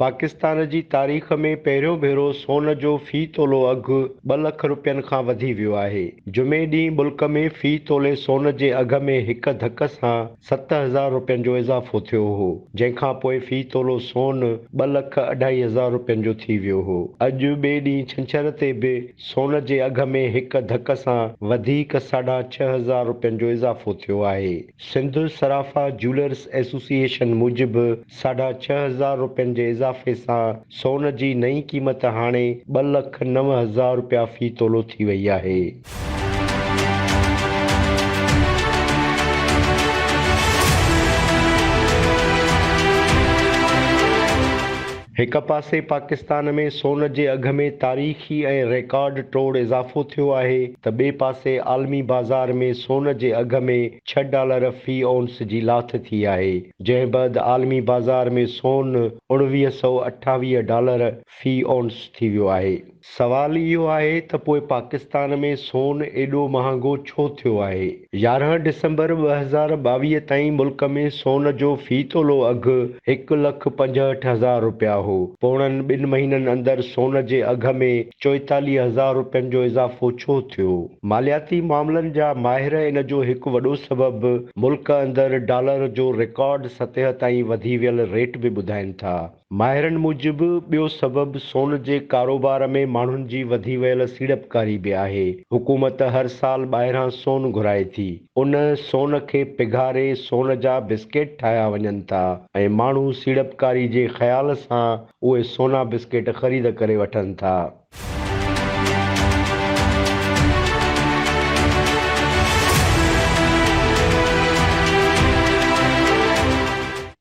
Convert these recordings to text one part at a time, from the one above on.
پاڪستان جي تاريخ ۾ پهريون ڀيرو سون جو في تولو اگهه ٻه لک رپين کان وڌي ويو آهي. جمعي ڏينهن ملڪ ۾ في تولي سون جي اگهه ۾ هڪ ڌڪ سان 7000 رپين جو اضافو ٿيو هو، جنهن کان پوء في تولو سون ٻه لک اڍائي هزار رپين جو ٿي ويو هو. اڄ ٻئي ڏينهن ڇنڇر تي به سون جي اگهه ۾ هڪ ڌڪ سان وڌيڪ ساڍا 6000 رپين جو اضافو ٿيو آهي. سنڌ صرافا جيولرز ايسوسيئيشن موجب ساڍا 6000 رپين جي اضافي سان سون جي نئين قيمت هاڻي 2,09,000 رپيا في تولو ٿي وئي آهي. هڪ پاسي پاڪستان ۾ سون جي اگهه ۾ تاريخي ۽ ريڪارڊ ٽوڙ اضافو ٿيو آهي ته ٻئي پاسي عالمي بازار ۾ سون جي اگهه ۾ ڇهه ڊالر في اونس جي لاٿ ٿي آهي، جنهن بعد عالمي بازار ۾ سون 2928 ڊالر في اونس ٿي ويو آهي. سوال اهو آهي ته پوء پاڪستان ۾ سون ايڏو مهانگو ڇو ٿيو آهي؟ 11 ڊسمبر 2022 تائين ملڪ ۾ سون جو في تولو اگهه 1,65,000 رپيا هو. پوڻن ٻن مهينن اندر سون جي اگهه ۾ 44,000 رپين جو اضافو ڇو ٿيو؟ مالياتي معاملن جا ماهر ان جو هڪ وڏو سبب ملڪ اندر ڊالر جو رڪارڊ سطح تائين وڌي ويل ريٽ به ٻڌائين ٿا. ماهرن موجب ٻيو سبب سون جي ڪاروبار ۾ ماڻهن جي وڌي ويل سيڙپڪاري به آهي. حڪومت هر سال ٻاهران سون گهرائي ٿي. ان سون کي پگهاري سون جا بسڪيٽ ٺاهيا وڃن ٿا ۽ ماڻهو سيڙپڪاري جي خيال سان اهي سونا بسڪيٽ خريد ڪري وٺن ٿا.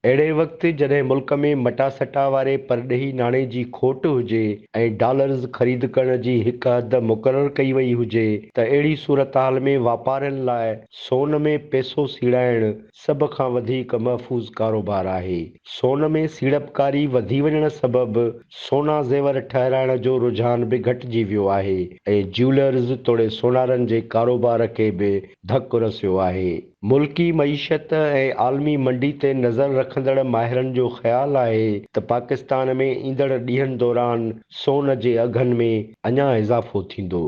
اهڙي وقت جڏهن ملڪ ۾ مٽاسٽا واري پرڏيهي ناڻي جي کوٽ هجي ۽ ڊالرز خريد ڪرڻ جي هڪ حد مقرر ڪئي وئي هجي ته اهڙي صورتحال ۾ واپارين لاء سون ۾ پئسو سيڙائڻ سڀ کان وڌيڪ محفوظ ڪاروبار آهي. سون ۾ سيڙپڪاري وڌي وڃڻ سبب سونا زيور ٺهرائڻ جو رجحان به گهٽجي ويو آهي ۽ جيولرز توڙي سونارن جي ڪاروبار کي به ڌڪ رسيو آهي. ملڪي معيشت ۽ عالمي منڊي تي نظر رکندڙ ماهرن جو خيال آهي ته پاڪستان ۾ ايندڙ ڏينهن دوران سون جي اگهن ۾ اڃا اضافو ٿيندو.